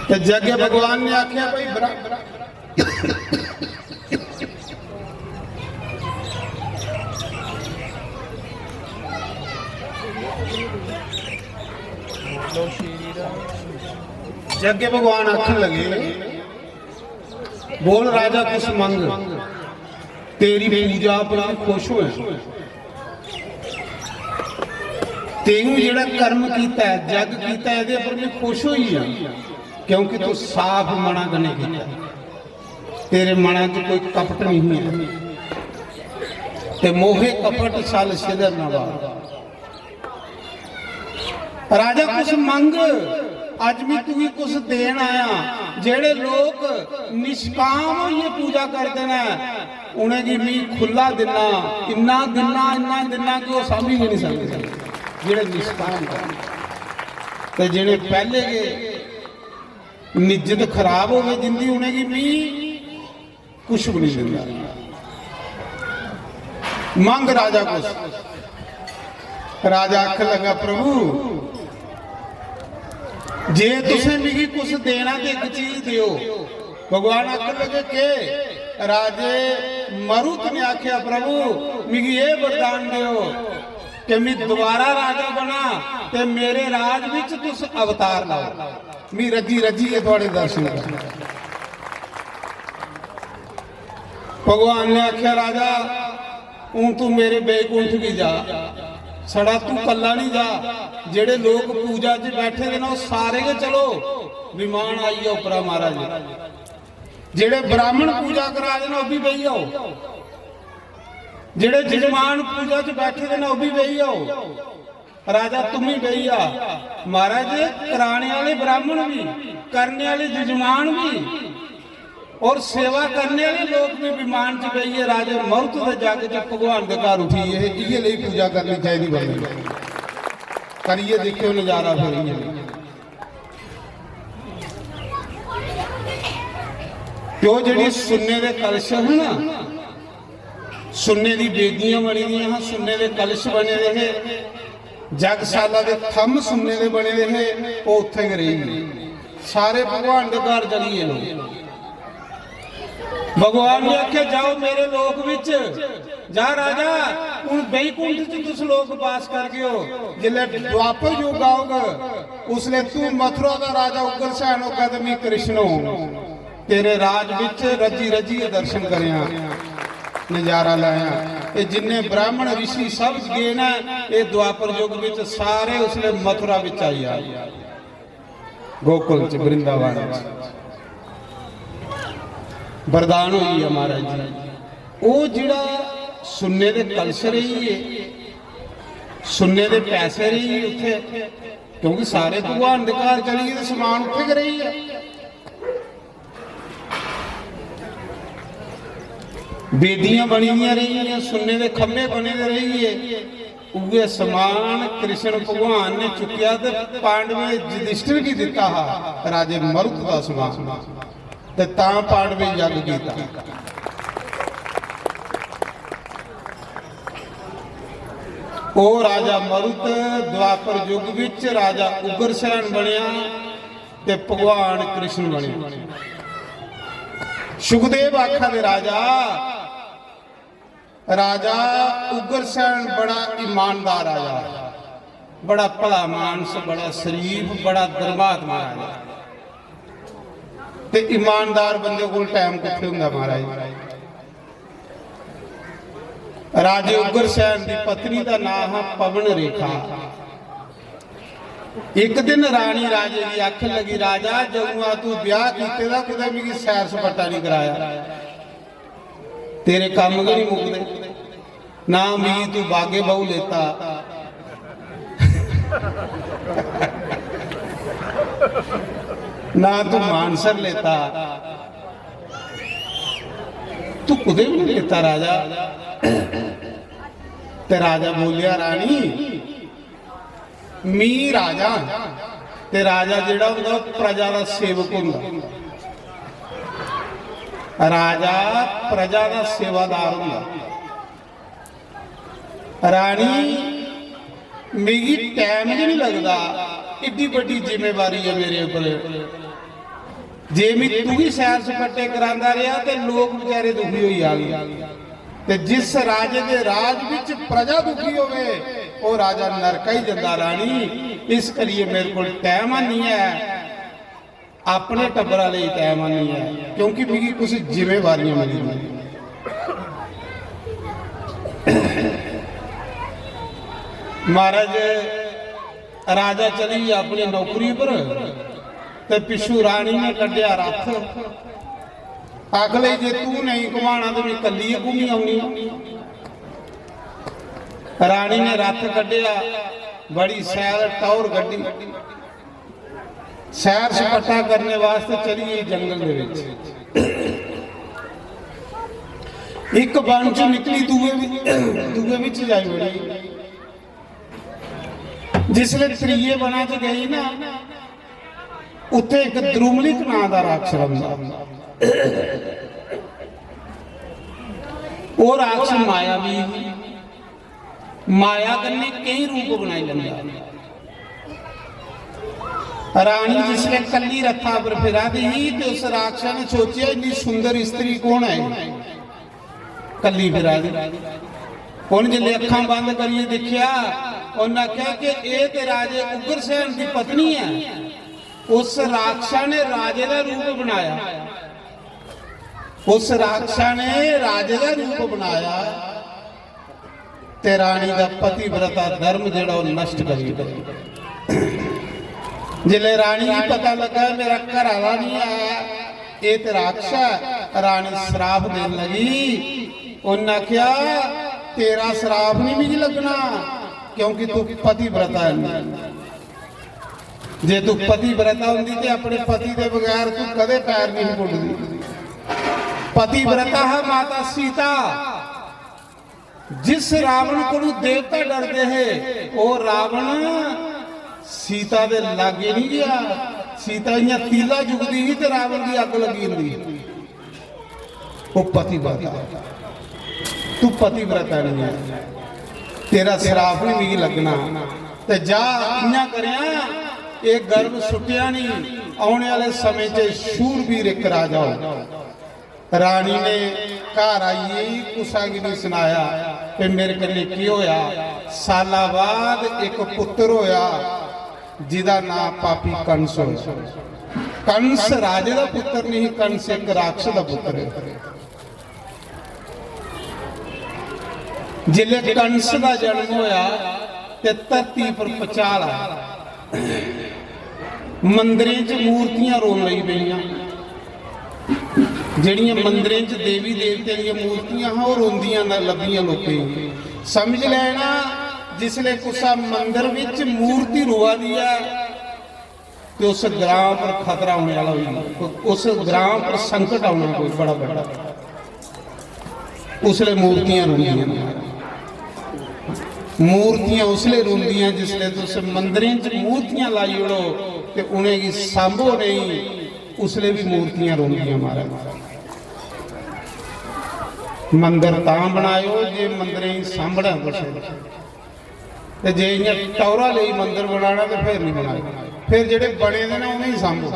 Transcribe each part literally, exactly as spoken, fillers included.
ते जगे भगवान ने आख्या, भाई ब्रा-, जगे भगवान आखन लगे, बोल राजा कुछ मंग, तेरी पूजा पर खुश होए। तें जेड़ा कर्म कीता है, जग कीता है, एदे पर मैं खुश होई आं, क्योंकि तू साफ मना कन्नै कीता है। तेरे मना च कोई कपट नहीं है। ते मोहे कपट छल छिदर न बार। राजा कुछ मंग, अज मैं तुगी कुछ देन आया। जेड़े लोग निष्काम होइए पूजा करते न, उनेंगी मी खुला दिना, इन्ना दिना, इन्ना दिना कि वो सांभी भी नहीं सकते। जेड़े निष्काम करते, ते जेड़े पहले के निज्जत खराब हो गई जिंदी, उनेंगी मी कुछ भी नहीं दिंदा। मंग राजा कुछ। राजा आखन लगा, प्रभु, जे तुसें मिगी कुछ देना ते इक चीज दियो। भगवान आखन लगे, के? राजे मरुत ने आख्या, प्रभु, मिगी एह वरदान दियो कि मैं दोबारा राजा बना ते मेरे राज विच तुस अवतार लाओ, मैं रजी रजिए थुआड़े दर्शन करां। भगवान ने आख्या, राजा, हूं तू मेरे बैकुंठ की जा, छड़ा तू कल्ला नहीं जा। जेड़े लोग पूजा च बैठे दे ना, ओह सारे गै चलो, विमान आई गया उप्परा महाराज। जेड़े ब्राह्मण पूजा करा दे ना, ओह भी बेही जाओ। जेड़े जजमान पूजा च बैठे दे ना, ओह भी बेही जाओ। राजा तुम ही बेही जा। महाराज, कराने वाले ब्राह्मण भी, करने वाले जजमान भी और सेवा करने वाले लोग भी विमान च बेहियै राजे मरुत दे जग च भगवान दे घर उठी गे हे। इयै लेई पूजा करनी चाहिदी बंदे नू। करियै दिक्खेओ नजारा फिर इयै लेई। ते ओह जेह्ड़ी सुन्ने दे कलश है ना, सुन्ने दी बेदियां बनी दियां हां, सुन्ने दे कलश बने दे हे, जगसाला दे थंभ सुन्ने दे बने दे हे, ओह उत्थें गै रेही गे। सारे भगवान दे घर चली गे लोग। भगवान ने आखेआ, "जाओ मेरे लोक बिच, जा राजा, हुन बैकुंठ च तुस लोक वास करगेओ। जिसलै द्वापर युग औग, उसलै तू मथुरा दा राजा उग्रसेन होगा ते मैं कृष्ण होंग। तेरे राज बिच रज्जी रज्जियै दर्शन करेआं, नजारा लैआं।" ते जिन्ने ब्राह्मण ऋषि सब गे न, एह द्वापर युग बिच सारे उसलै मथुरा बिच आई जान। गोकुल च, वृंदावन च वरदान होई गेआ महाराज जी। ओह जेड़ा सुन्ने दे कलश रेही गे, सुन्ने दे पैसे रेही गे उत्थे, क्योंकि सारे भगवान दे घर चली गे ते समान उत्थे गै रेही गेआ। बेदियां बनी दियां रेहियां, सुन्ने दे खंभे बने दे रेहिये। उ'ऐ समान कृष्ण भगवान ने चुक्केआ ते पांडवें युधिष्ठिर गी दित्ता हा, राजे मरुत दा समान। ते तां पांडवें यज्ञ कीता। ओह राजा मरुत द्वापर युग विच राजा उग्रसेन बनेआ। ते भगवान कृष्ण बने। सुखदेव आखा दे, राजा, राजा उग्रसेन बड़ा ईमानदार राजा, बड़ा भला मानस, बड़ा शरीफ, बड़ा धर्मात्मा राजा। ते ईमानदार बंदे कोल टाइम कुत्थे हुंदा महाराज? राजे उग्रसेन दी पत्नी दा नां हा पवन रेखा। इक दिन रानी राजे गी आखन लगी, "राजा, जदुआं तू ब्याह कीते दा, कुतै मिगी सैर सपाटा नहीं कराया। तेरे कम्म गै नहीं मुकदे। ना मिगी तू बागे बहु लेता, ना तू मानसर लेता।" तू कुतै भी नहीं लेता राजा। ते राजा बोलिया, "रानी, मी राजा, ते राजा जेड़ा होंदा, ओह प्रजा दा सेवक होंदा। राजा प्रजा दा सेवादार होंदा। रानी, मिगी टाइम गै नहीं लगदा, इड्डी बड्डी जिम्मेवारी है मेरे उप्पर।" जे में तुगी सैर सपट्टे करांदा रेहा ते लोक बेचारे दुखी होई जाङन। ते जिस राजे दे राज विच प्रजा दुखी होवे, ओह राजा नरका ही जंदा रानी। इस करियै मेरे कोल टाइम नहीं है, अपने टब्बरा लेई टाइम नहीं है, क्योंकि मिगी कुछ जिम्मेवारियां मिली दियां। महाराज, राजा चली गेआ अपनी नौकरी पर, ते पिच्छू रानी ने कड्ढेआ रथ। आख लई, "जे तू नेईं घुमाना ते में कल्ली गै घुमी औनी।" रानी ने रथ कड्ढेआ, बड़ी सैल टौर कड्ढी, सैर सपट्टा करने वास्ते चली गई जंगल दे विच। इक बन च निकली, दूए वि-, दूए विच जाई वड़ी। जिसले त्रिये बना च गई ना, उत्थे इक द्रुमलिक नां दा राक्षस रौंहदा। ओह राक्षस मायावी ही। माया कन्नै केई रूप बनाई लैंदा। रानी जिसले कल्ली रथा पर फिरा दी ही ते उस राक्षस ने सोचेआ, "इन्नी सुंदर स्त्री कौन है?" कल्ली फिरा दी। उन जिसले अक्खां बंद करियै दिक्खेआ, उन आखेआ कि एह ते राजे उग्रसेन दी पत्नी ऐ। उस राक्षस ने राजे दा रूप बनाया, उस राक्षस ने राजे दा रूप बनाया ते रानी दा पतिव्रता धर्म जेड़ा ओह नष्ट करी दित्ता। जिसले रानी गी पता लगा, "मेरा घर आह्ला नहीं आया, एह ते राक्षस ऐ," रानी श्राप देन लगी। उन्नै आखेआ, "तेरा श्राप नहीं मिगी लगना, क्योंकि तू पतिव्रता है।" जे तू पतिव्रता होंदी ते अपने पति दे बगैर तू कदे पैर नहीं पुटदी। पतिव्रता है माता सीता। जिस रावण कोलू देवता डरदे हे, ओह रावण सीता दे लागे नहीं गया। सीता इयां तीला चुकदी ही ते रावण दी अग्ग लगी जंदी ही। ओह पतिव्रता, तू पतिव्रता नहीं है, तेरा श्राप नहीं मिगी लगना। ते जा, इयां करेआं, एह गर्भ सुट्टेआ नहीं, औने आह्ले समें च शूरवीर इक राजा हो। रानी ने घर आइयै ही कुसा गी नहीं सनाया कि मेरे कन्नै केह् होया। साला बाद इक पुत्र होया, जिदा नां पापी कंस होया। कंस राजे दा पुत्र नहीं, कंस इक राक्षस दा पुत्र है। जिसले कंस दा जन्म होया ते धरती पर भचाल आया। मंदिरें च मूर्तियां रोन लगी पेइयां। जेह्ड़ियां मंदिरें च देवी देवतें दियां मूर्तियां हां, ओह् रोंदियां न, लब्भियां लोकें गी। समझ लैना, जिसले कुसा मंदिर विच मूर्ति रोआ दी ऐ, ते उस ग्रां पर खतरा होने आह्ला होई गेआ, उस ग्रां पर संकट औना कोई बड़ा बड्डा। उसले मूर्तियां रोंदियां न। मूर्तियां उसले रोंदियां जिसले तुस मंदिरें च मूर्तियां लाई ओड़ो ते उ'नेंगी सांभो नेईं, उसले भी मूर्तियां रोंदियां महाराज। मंदिर तां बनायो जे मंदिरें गी सांभना कुसै ने। ते जे इ'यां टौरा लेई मंदर बनाना ते फिर नहीं बनाए, फिर जेह्ड़े बने दे न उ'नेंगी सांभो।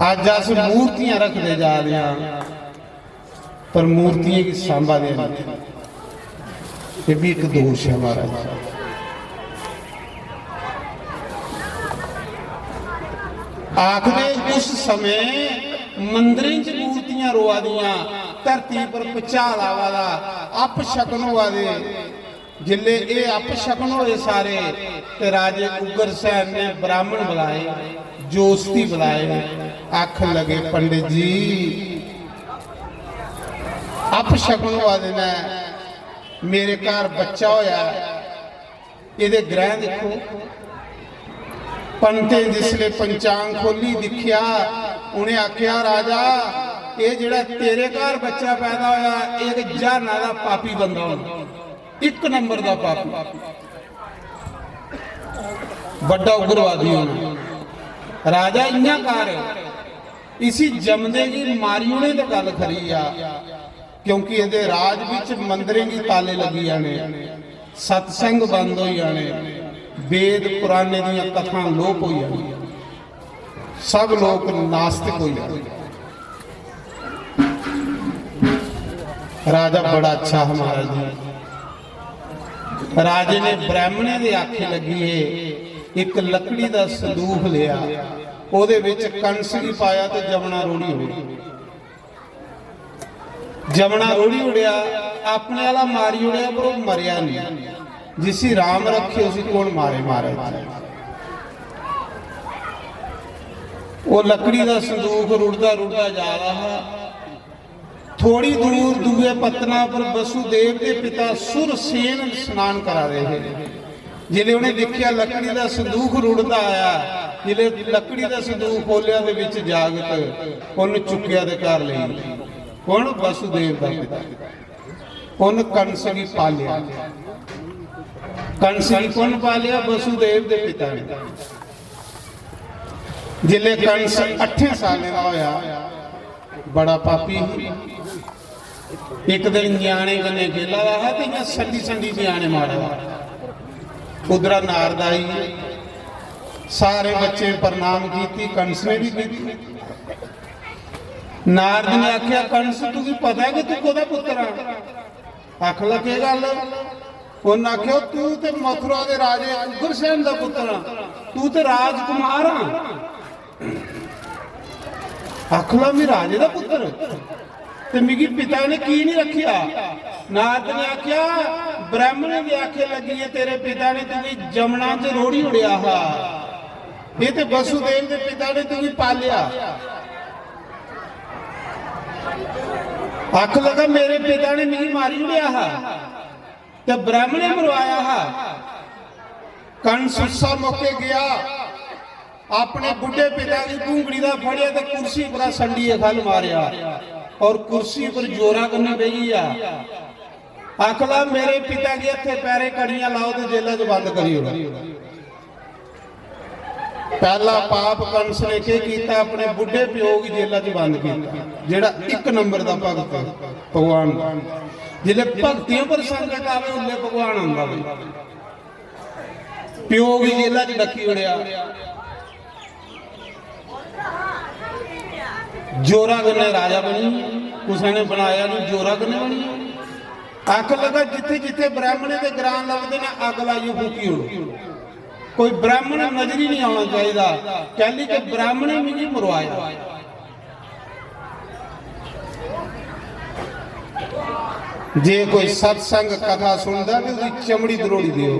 अज्ज अस मूर्तियां रखदे जा रहे हैं, पर मूर्तियें गी सांभा दे नहीं। ये भी एक दोष है महाराज। आखदे उस समय मंदिरें च मूर्तियां रोआ दियां, धरती पर भुचाल आवा दा, अपशकन होआ दे। जिसले एह अपशकन होए सारे, ते राजे उग्रसेन ने ब्राह्मण बुलाए, जोस्ती बुलाए, आखन लगे, "पंडित जी, अपशकन होआ दे न, मेरे घर बच्चा होया, एहदे ग्रह दिक्खो।" पंतें जिसले पंचांग खोली दिक्खेआ, उ'नें आखेआ, "राजा, एह जेह्ड़ा तेरे घर बच्चा पैदा होया, एह ते ज्हाना दा पापी बंदा होना, इक नंबर दा पापी, बड्डा उग्रवादी होना।" राजा, इ'यां कर, इसी जमदे गी मारी ओड़े ते गल्ल खरी आ, क्योंकि एहदे राज बिच मंदिरें गी ताले लगी जाने, सत्संग बंद होई जाने, वेद पुराने दियां कथां लोप होई जानियां, सब लोक नास्तिक होई जाने। राजा बड़ा अच्छा हा महाराज जी। राजे ने ब्राह्मणे दे आखे लगी है, एक लकड़ी दा संदूख लिया, ओदे विच कंस गी पाया ते जमना रोड़ी होई। जमना रोड़ी उड़िया, अपने आला मारी उड़िया, पर वो मरिया नहीं। जिसी राम रखे, उसी कौन मारे? मारे। वो लकड़ी दा संदूख रुड़दा रुड़दा जा रहा हा। थोड़ी दूर दूए पत्तना पर वसुदेव के पिता सुरसेन स्नान करा रहे हैं। जिले उन्हें देखिया, लकड़ी दा संदूख रुड़दा आया, जिले लकड़ी दा संदूख खोलिया, दे विच जागत उन चुक्किया, दे घर ले। कौन? वसुदेव का पिता। उन कंस की पालिया। कंस की कौन पालिया? वसुदेव के पिता ने। जिले कंस अठे साले का होया, बड़ा पापी ही। एक दिन न्याणे कन्नै खेला दा हा ते इ'यां संडी संडी न्याणे मारा दा। उद्धरा नारद आई, सारे बच्चे प्रणाम कीती, कंस ने भी कीती। नारद ने आख्या, "कंस, तुगी पता है कि तू कोदा पुत्र है?" आखन लगा, "केह् गल्ल?" उन्नै आखेआ, "तू ते मथुरा दे राजे उग्रसेन दा पुत्र आ, तू ते राजकुमार आ।" आखन लगा, "मैं राजे दा पुत्र, ते मिगी पिता ने की नहीं रखेआ?" नारद ने आखेआ, "ब्राह्मणें दे आखे लगी ऐ, तेरे पिता ने तुगी जमुना च रोड़ी ओड़ेआ हा। एह् ते वसुदेव दे पिता ने तुगी पालेआ।" आखन लगा, "मेरे पिता ने मिगी मारी ओड़ेआ हा।" ते ब्राह्मणे मरवाया हा। कंस उस्सा मौके गया, अपने बुढ़े पिता की घूंगड़ी दा फड़िया ते कुर्सी परा संडिये खल मारेआ और कुर्सी पर जोरा कन्नै बेही गया। आखला, "मेरे पिता गी हत्थे पैरे कड़ियां लाओ ते जेला च बंद करी ओड़ो।" पहला पाप कंस ने के कीता? अपने बुढ़े प्यो गी जेला च बंद किया, जेड़ा एक नंबर दा भगत भगवान दा। जिसले भगतियों पर संकट आवे, उल्ले भगवान आंदा भाई। प्यो गी जेला च डकी ओड़ेआ, जोरा कन्नै राजा बनी, कुसै ने बनाया नहीं, जोरा कन्नै बनी। आख लगा, जिथे जिथे ब्राह्मणे दे ग्रां लगदे ने, अग लाइयै फूकी ओड़ो। कोई ब्राह्मण नजरी नहीं आना चाहिए, कहली कि ब्राह्मणे मिगी मरवाया। जे कोई सत्संग कथा सुनदा ते उसदी चमड़ी दरोड़ी दियो,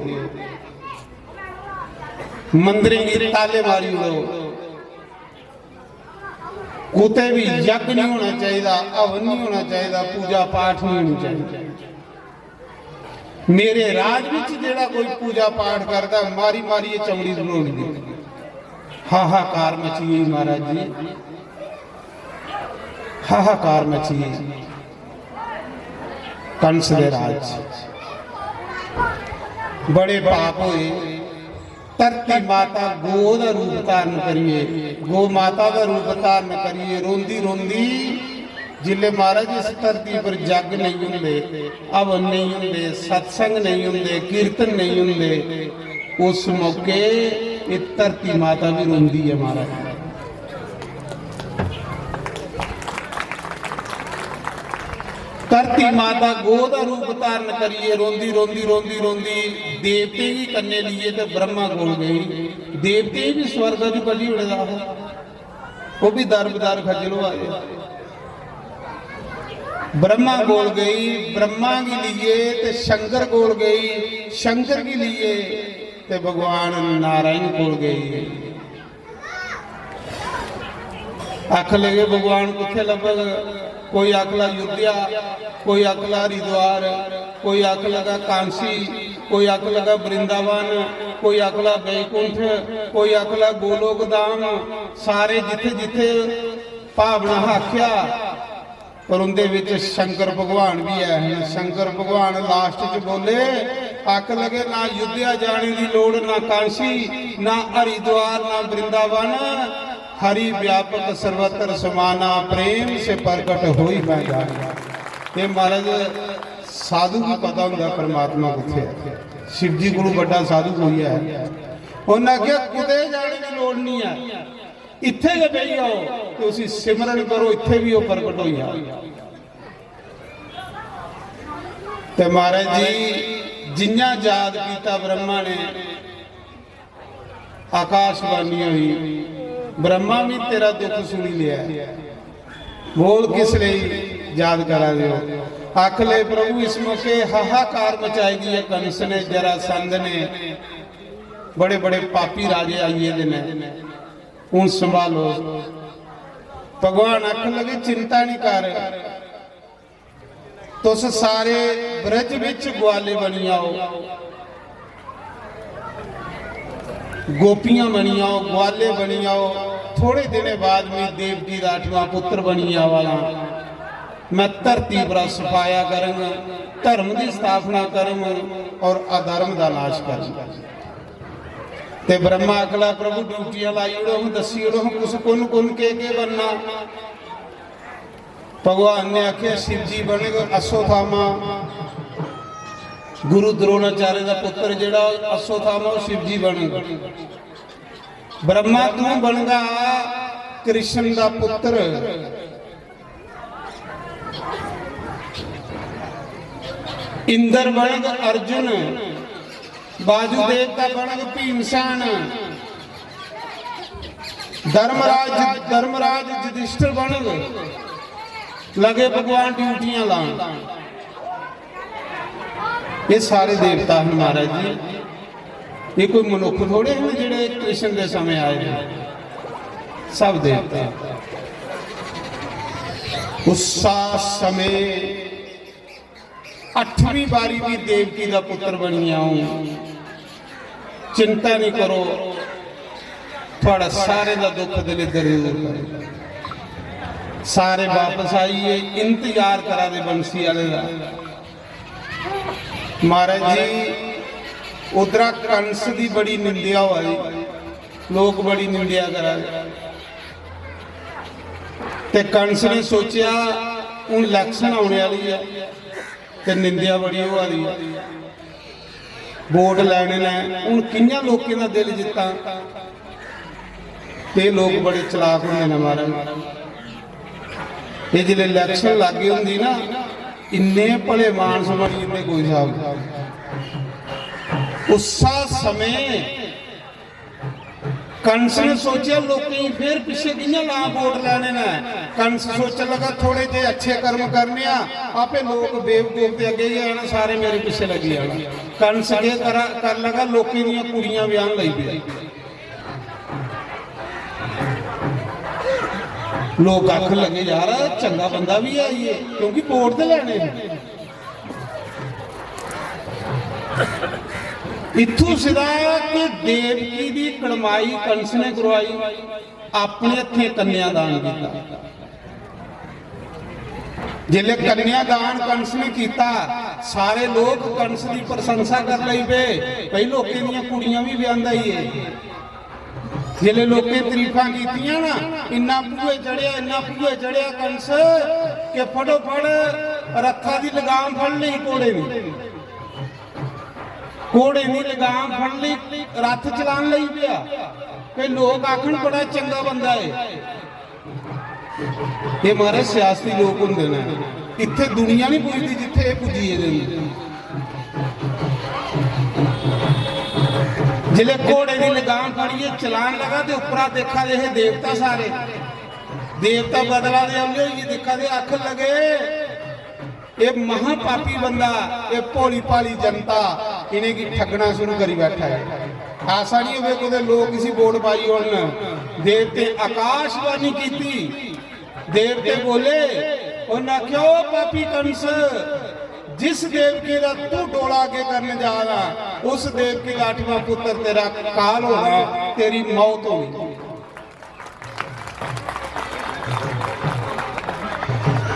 मंदिरें गी ताले मारी ओड़ो। कुतै भी यज्ञ नहीं होना चाहिए, हवन नहीं होना चाहिए, पूजा पाठ नहीं होनी चाहिए। मेरे राज विच जेड़ा कोई पूजा पाठ करदा, मारी मारियै चमड़ी दरोड़ी दी। हाहाकार मची गई महाराज जी, हाहाकार मची गई। कंस दे राज च बड़े पाप होए। धरती माता गौ दा रूप धारण करिए, गौ माता दा रूप धारण करिए रोंदी रोंदी जिल्ले महाराज इस धरती पर जग नहीं होंदे, हवन नहीं होंदे, सत्संग नहीं होंदे, कीर्तन नहीं होंदे, उस मौके ये धरती माता भी रोंदी है महाराज। धरती माता गौ दा रूप धारण करिए रोंदी रोंदी रोंदी रोंदी देवते गी कन्ने लिए ते ब्रह्मा कोल गई। देवते भी स्वर्ग च बली उड़े दा हा, वो भी दर बदर खज्जल होआ दे। ब्रह्मा कोल गई, ब्रह्मा गी लिए ते शंकर कोल गई, शंकर गी लिए ते भगवान नारायण कोल गई। आख लगे, "भगवान कुत्थे लभग?" कोई आखला अयोध्या, कोई आखला हरिद्वार, कोई आख लगा कांसी, कोई आख लगा वृंदावन, कोई आखला बैकुंठ, कोई आखला गोलोक धाम। सारे जिथे जिथे भावना आख्या, पर उंदे विच शंकर भगवान भी है हैं। शंकर भगवान लास्ट च बोले, आख लगे, "ना अयोध्या जाने की लोड़, ना कांसी, ना हरिद्वार, ना वृंदावन, हरि व्यापक सर्वत्र समाना, प्रेम से प्रकट होई मैं जाना।" ये महाराज साधु गी पता होंदा परमात्मा कुत्थै ऐ। शिव जी कोलू बड्डा साधु कोई ऐ? उन्नै आखेआ, "कुतै जाने दी लोड़ निं ऐ, इत्थै गै बेही जाओ ते उसी सिमरन करो, इत्थै बी ओह् प्रगट होई जा।" ते महाराज जी, जि'यां याद कीता ब्रह्मा ने, आकाशवाणी हुई, "ब्रह्मा, मी तेरा दुख सुनी लिया है, बोल किस लेई याद करा दे हो?" आख ले, "प्रभु, इस मौके हाहाकार मचाई दी है कंस ने, जरासंध ने, बड़े बड़े पापी राजे आई गेदे ने, हून संभालो।" भगवान आखन लगे, "चिंता नहीं कर, तुस सारे ब्रज बिच ग्वाले बनी आओ, गोपियां बनी आओ, ग्वाले बनी आओ। थोड़े दिनें बाद मैं देवकी दा अठवां पुत्र बनी आवा ना। मैं धरती पर सफाया करंग, धर्म दी स्थापना करंग और अधर्म दा नाश करंग।" ते ब्रह्मा आखला, "प्रभु, ड्यूटियां लाई ओड़ो, हूं दस्सी ओड़ो, हूं कुस कुन कुन के के बनना।" भगवान ने आखेआ, "शिव जी बनग अश्वत्थामा, गुरु द्रोणाचार्य दा पुत्र जेह्ड़ा अश्वत्थामा, ओह् शिव जी बनग। ब्रह्मा, तू बनगा कृष्ण दा पुत्र, इंद्र बनग अर्जुन, वायुदेव दा बनग भीमसेन, धर्मराज, धर्मराज युधिष्ठिर बनग।" लगे भगवान ड्यूटियां लान। ये सारे देवता हैं महाराज जी, ये कोई मनुख थोड़े हैं जेह्ड़े कृष्ण दे समय आए हैं, सब देवता। उस्सा समय अठवीं बारी भी देवकी दा पुत्र बनी आऊं। चिंता नहीं करो, थुआड़ा सारे दा दुख दलिद्दर दूर करे। सारे वापस आइए, इंतजार करा दे बंसी आह्ले दा। महाराज जी, उद्धरा कंस दी बड़ी निंदेआ होआ दी, लोक बड़ी निंदेआ करा दे। ते कंस ने सोचेआ, "हून इलैक्शन औने आह्ली ऐ ते निंदेआ बड़ी होआ दी ऐ, वोट लैने न, हून कि'यां लोकें दा दिल जित्तां?" ते लोक बड़े चलाक होंदे न महाराज। एह् जिसलै इलैक्शन लाग्गे होंदी ना, इन्ने भले मानस बनी जंदे कोई स्हाब। उस्सा समें कंस ने सोचेआ, "लोकें गी फिर पिच्छे कि'यां लां वोट लैने न?" कंस सोचन लगा, "थोड़े जे अच्छे कर्म करने आ, आपे लोक बेवकूफ ते अग्गे गै आना, सारे मेरे पिच्छे लगी जाना।" कंस केह् करा, कर लगा, लोकें दियां कुड़ियां ब्याहन लगी पेआ। लोक आखन लगे, "यार, चंगा बंदा भी है ये, क्योंकि वोट ते लैने हे।" इत्थों सिद्धा कि देवकी दी कड़माई कंस ने करवाई, अपने हत्थें कन्यादान किया। जिसले कन्यादान कंस ने किया, सारे लोग कंस की प्रशंसा कर लई पे, भाई, लोकें दियां कुड़ियां भी ब्याहदा ही है। जिसले लोकें तरीफां कीतियां ना, "इन्ना भूए चढ़िया, इन्ना भूए चढ़िया कंस, कि फटोफट रथा दी लगाम फड़ लई घोड़े दी, घोड़े दी लगाम फड़ लई, रथ चलान लई पेआ।" ते लोक आखन, "बड़ा चंगा बंदा है।" ये महाराज सियासी लोक होंदे ने, इत्थे दुनिया नहीं पुजदी जित्थे ये पुज्जी गेदे न। जिसले घोड़े दी लगाम फड़िए चलान लगा ते उपरा देखा दे हे देवता सारे, देवता बदला दे औंदे होइए दिक्खा दे, आखन लगे, "ये महापापी बंदा, ये भोली भाली जनता, इ'नेंगी ठगना शुरू करी बैठा है।" ऐसा नहीं होवे कुतै लोक इसी वोट पाई ओड़न। देवते आकाशवाणी कीती, देवते बोले, उन्हें आख्या, "ओ पापी कंस, जिस देवकी का तू डोला अगे करने जा रहा, उस देवकी का अठवां पुत्र तेरा काल होना, तेरी मौत होनी।"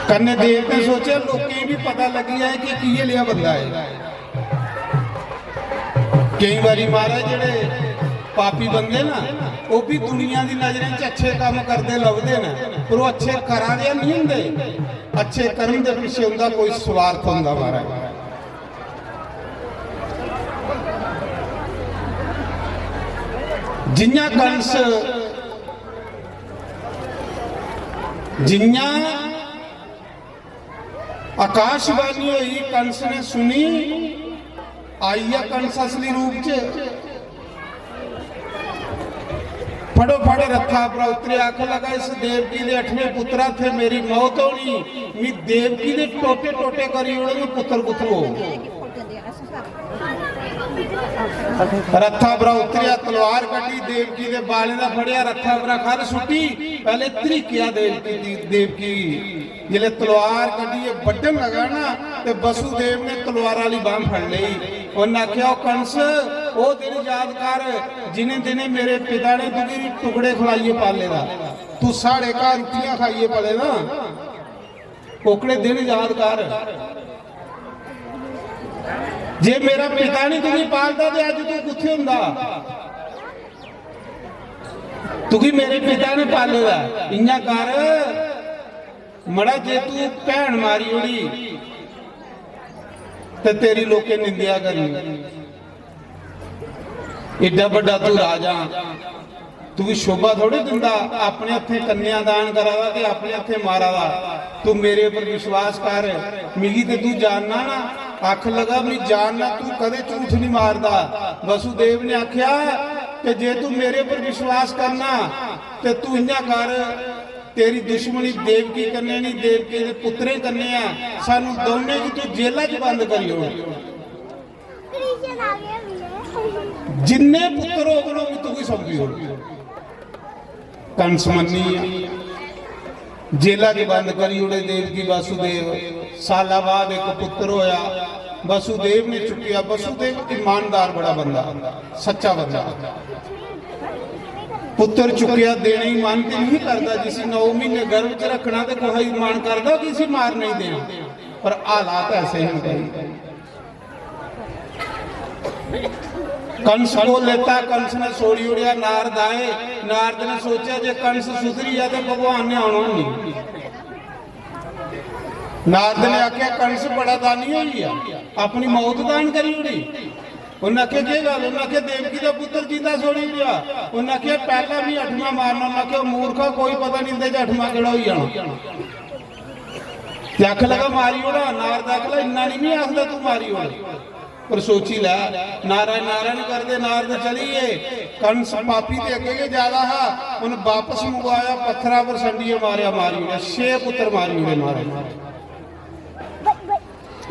कन्नै देवते सोचेआ, "लोकें गी बी पता लग्गी जाए कि कि'यै लेहा बंदा ऐ।" केईं बारी महाराज जेह्ड़े पापी बंदे ना, ओह् बी दुनिया दी नजरें च अच्छे कम्म करदे लभदे न, पर ओह् अच्छे करा दे निं होंदे। अच्छे कर्म दे पिच्छे उं'दा कोई स्वार्थ होंदा महाराज। जियां कंस, जियां आकाशवाणी होई, कंस ने सुनी, आई गेआ कंस असली रूप च। फटोफट रथा पर उतरे, आखन लगा, इस देवकी दे अठमें पुत्रा थे मेरी मौत होनी, मी देवकी दे टोटे टोटे करी ओड़े, पुत्र कुत्थों हो? रथा पर उतरिया, तलवार कड्ढी, देवकी दे बालें दा फड़िया, रथा पर खल सुट्टी, पहले त्रिकिया देवकी दी, देवकी गी। जिसलै तलवार कड्ढियै बड्ढन लगा ना, ते वसुदेव ने तलवार आह्ली बांह फड़ लेई। उन्नै आखेआ, "ओ कंस, ओह् दिन याद कर, जिनें दिनें मेरे पिता ने तुगी टुकड़े खलाइयै पाले दा, तू साढ़े घर रुट्टियां खाइयै पले दा, ओकड़े दिन याद कर। जे मेरा पिता नहीं तुगी पालदा, ते अज्ज तू कुत्थे हुंदा? तुगी मेरे पिता ने पाले दा। इयां कर, मड़ा, जे तू भैन मारी ओड़ी, ते तेरी लोकें निंदेआ करनी। एड्डा बड्डा तू राजा, तुगी शोभा थोड़ी दिंदा, अपने हत्थें कन्यादान करा दा ते अपने हत्थें मारा दा। तू मेरे पर विश्वास कर, मिगी ते तू जानना ना।" आखन लगा, "मी जानना, तू कदें झूठ नहीं मारदा।" वसुदेव ने आख्या कि जे तू मेरे पर विश्वास करना, ते तू इयां कर, तेरी दुश्मनी देवकी कन्नै नहीं, देवकी दे पुत्तरें कन्नै ऐ, सानू दौनें गी तू जेला च बंद करी ओड़। जिन्ने पुत्र होगन, ओह् तुगी सौंपी ओड़। कंस मन्नी गेआ। जेला च बंद करी ओड़े देवकी वासुदेव। साला बाद इक पुत्र होया, वासुदेव ने चुक्केआ। वासुदेव ईमानदार बड़ा बंदा, सच्चा बंदा। पुत्र चुक्केआ, देने गी मन ते नहीं करदा, जिसी नौ महीने गर्भ च रखना ते कुसै गी मन करदा कि इसी मारने गी देना, पर हालात ऐसे ही नहीं। कंस को लेता, कंस ने छोड़ी ओड़ेआ। नारद आए, नारद ने सोचेआ जे कंस सुधरी जा ते भगवान ने आना नहीं। नारद ने आख्या, "कंस बड़ा दानी होई गेआ, अपनी मौत दान करी ओड़ी।" उन्हें आख्या, "केह् गल्ल?" उन्हें आख्या, "देवकी दा पुत्र जींदा छोड़ी ओड़ेआ।" उन्हें आख्या, "पैह्ला मी अठमा मारना।" उन्हें आख्या, "मूर्खा, कोई पता नहीं इंदे च अठमा केह्ड़ा होई जाना।" ते आखन लगा, "मारी ओड़ा।" नारद आखन लगा, "इन्ना नहीं, मी आखदा तू मारी ओड़।" पर सोची लै, नारायण नारायण करदे नारद चली गे। कंस पापी ते अग्गे गै ज्यादा हा, उन वापस मंगवाया, पत्थरा पर संडिये मारेआ, मारी ओड़ेआ। छे पुत्र मारी ओड़े महाराज।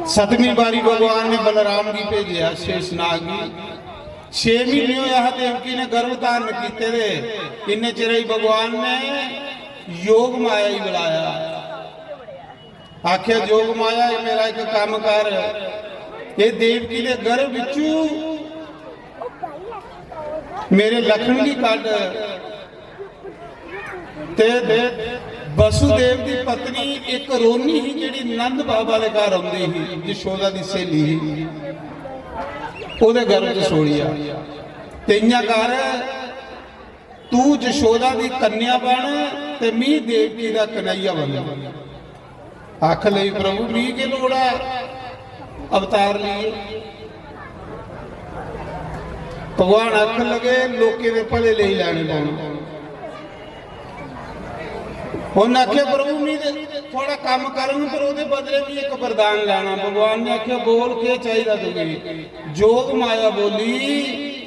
सतवीं बारी भगवान ने बलराम गी भेजेआ, शेषनाग गी। छे महीने होया हा देवकी ने गर्भ धारण कीते दे, इन्ने चिरे च भगवान ने योग माया गी बुलाया। आखेआ, "जोग माया, एह् मेरा इक कम्म कर, एह् देवकी दे गर्भ बिच्चू मेरे लखन गी कड्ढ।" ते वसुदेव दी पत्नी इक रोनी ही, जेह्ड़ी नंद बाबा दे घर औंदी ही, यशोदा दी स्हेली ही, ओह्दे गर्भ च सोड़िया। ते इ'यां कर, तू यशोदा दी कन्या बन ते मी देवकी दा कन्हैया बन। आख लई, "प्रभु, मी के लोड़ ऐ अवतार लेइयै?" भगवान आखन लगे, "लोकें दे भले लेई लैने पौने।" उन्नै आखेआ, "प्रभु, मी ते थुआड़ा कम्म करङ, पर ओह्दे बदले मी इक वरदान लैना।" भगवान ने आखेआ, "बोल, केह् चाहिदा तुगी?" जोग माया बोली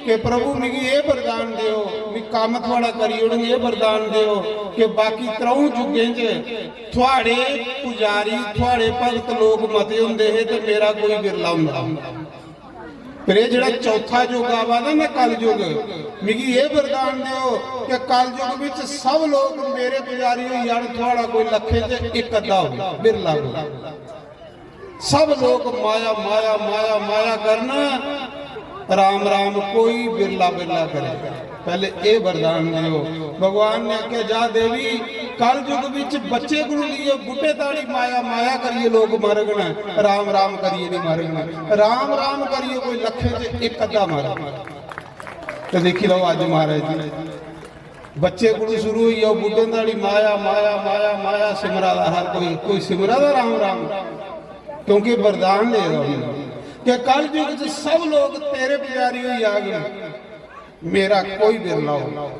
कि, "प्रभु, मिगी एह् वरदान देओ, मी कम्म थुआड़ा करी ओड़ङ, एह् वरदान देओ कि बाकी त्र'ऊं जुगें च थुआड़े पुजारी, थुआड़े भगत लोक मते होंदे हे ते मेरा कोई बिरला होंदा।" पर एह् जेह्ड़ा चौथा युग आवा दा ना, कलयुग, मिगी एह् वरदान देओ कि कलयुग बिच सब लोक मेरे पुजारी होई जान, थुआड़ा कोई लक्खें च इक अद्धा होवे, बिरला कोई। सब लोक माया, माया, माया, माया करन, राम, राम कोई बिरला, बिरला करे। पैह्ले एह् वरदान देओ। भगवान ने आखेआ, "जा देवी, कलयुग बिच बच्चे कोलू लेइयै बुड्ढे ताड़ी माया, माया करियै लोक मरगन, राम, राम करियै नहीं मरगन। राम, राम करियै कोई लक्खें च इक अद्धा मरग।" ते देखी लैओ अज्ज महाराज जी, बच्चे कोलू शुरू होई जाओ, बुड्ढे ताड़ी माया, माया, माया, माया सिमरा दा हर कोई, कोई सिमरा दा राम, राम, क्योंकि वरदान दे दा उ'नें कि कलयुग च सब लोक तेरे पुजारी होई जागन। मेरा कोई बिरला हो।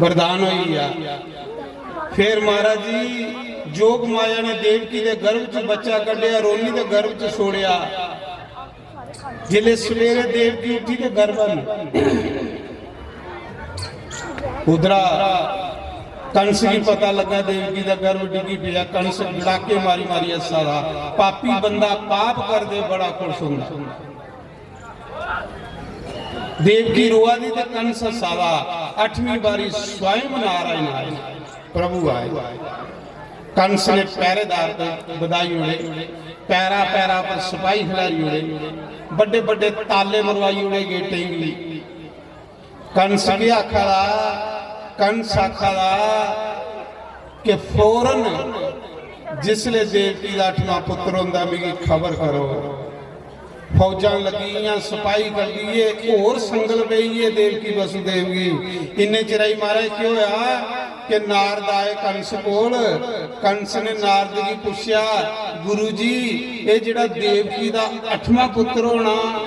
वरदान होई गया। फिर महाराज जी, जोग माया ने देवकी दे गर्भ च बच्चा कड्ढेआ, रोनी दे गर्भ च छोड़ेआ। जिसले सवेरे देवकी उठी ते गर्भ न उधरा कंस गी पता लगा देवकी दा गर्भ डिग्गी पिया। कंस गड़ाके मारी मारी हस्सा दा। पापी बंदा पाप करदे बड़ा खुश होंदा। देवकी रोआ दी ते कंस हस्सा दा। अठवीं बारी स्वयं नारायण आए, प्रभु आए। कंस ने पहरेदार बधाई ओड़े, पैरा पैरा पर सिपाही खिलारी ओड़े, बड़े बड़े ताले मरवाई ओड़े गेटें गी। कंस केह् आखा दा? कंस आखा दा कि फौरन जिसले देवकी दा अठवां पुत्र होंदा, मिगी खबर करो। फौजां लगी गेइयां, सपाही लगी गे, होर संगल पेई गे देवकी वसुदेव गी। इन्ने चिराई महाराज केह् होया कि नारद आए कंस कोल। कंस ने नारद गी पुच्छेआ, "गुरु जी, एह् जेह्ड़ा देवकी दा अठवां पुत्र होना,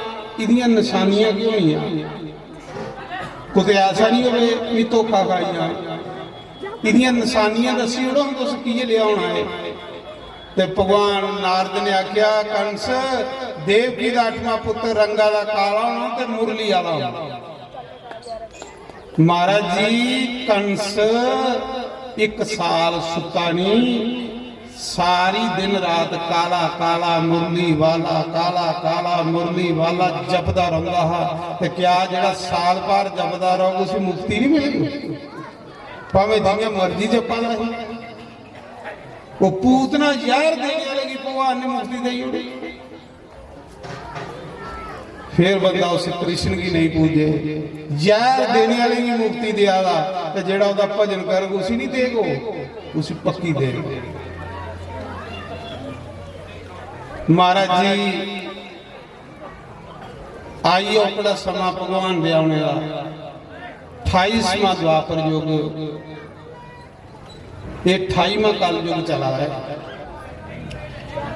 इदियां नशानियां केह् होनियां?" कुतै ऐसा नहीं होवे कि धोखा खाई जाए। इदियां नशानियां दस्सी ओड़ो, हम तुस किये लिया होना है। ते भगवान नारद ने आख्या, "कंस, देवकी दा अठवां पुत्र रंगा दा काला होना ते मुरली आला होना।" महाराज जी, कंस इक साल सुत्ता नहीं, सारी दिन रात काला काला मुरली वाला, काला काला मुरली वाला जपदा रौंदा हा। ते क्या जेड़ा साल भर जपदा रौग, उसी मुक्ति नहीं मिलनी? भावें जियां मर्जी जपा दा ही। वो पूतना जहर देने वाले की भगवान ने मुक्ति देई ओड़ी। फिर बंदा उस कृष्ण गी नहीं पूजे, जहर देने वाले गी मुक्ति देआ दा, ते जेड़ा ओदा भजन करग उसी नहीं देग, ओह उसी पक्की देग। महाराज जी, आई औकड़ा समां भगवान दे औने दा, अठाईसवां द्वापर युग। ये अठाईवां कलयुग चला रहा है।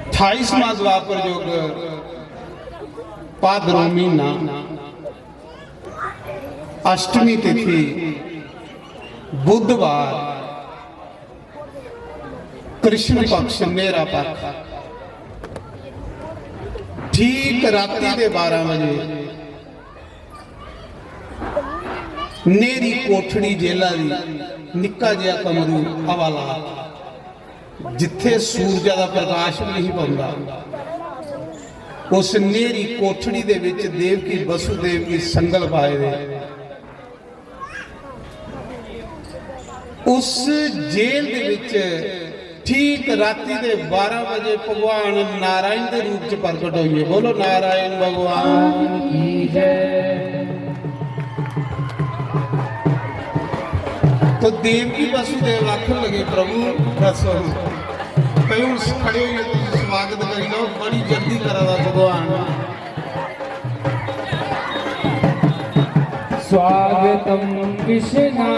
अठाईसवां द्वापर युग, भादरों महीना, अष्टमी तिथि, बुधवार, कृष्ण पक्ष, नेहरा पक्ष, ठीक राती दे बारह बजे नेरी कोठड़ी जेला दी, निक्का जेहा कमरू हवाला, जित्थे सूरजा दा प्रकाश भी नहीं पौंदा, उस नेरी कोठड़ी दे विच देवकी वसुदेव गी संगल पाए दे। उस जेल दे विच ठीक राती दे बारह बजे भगवान नारायण दे रूप च प्रकट होइए। बोलो नारायण भगवान की जय। तो देवकी वसुदेव आखन लगे, "प्रभु दसो, भाई हुन खड़े होइए तुम स्वागत करी लो, बड़ी जल्दी करा दा भगवान।" स्वागतं कृष्णा,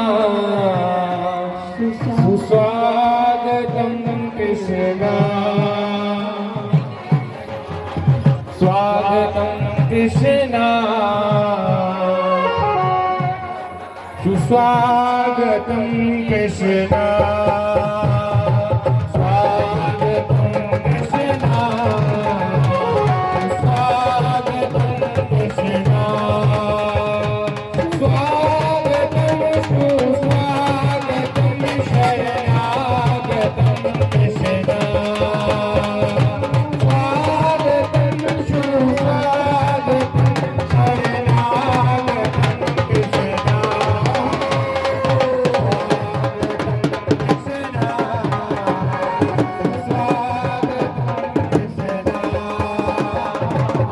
सुस्वागतं कृष्णा, स्वागतं कृष्णा, सुस्वागतं कृष्णा, स्वागतं कृष्णा, सुस्वागतं कृष्णा, स्वागतं सुस्वागतं शरणागतं कृष्णा, स्वागतं सुस्वागतं शरणागतं कृष्णा।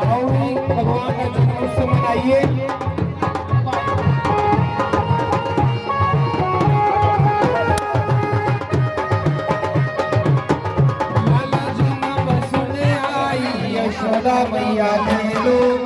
आओ भी भगवान का जन्मोत्सव मनाइए। लाला जन्म सुने आई यशोदा मैया ने लोग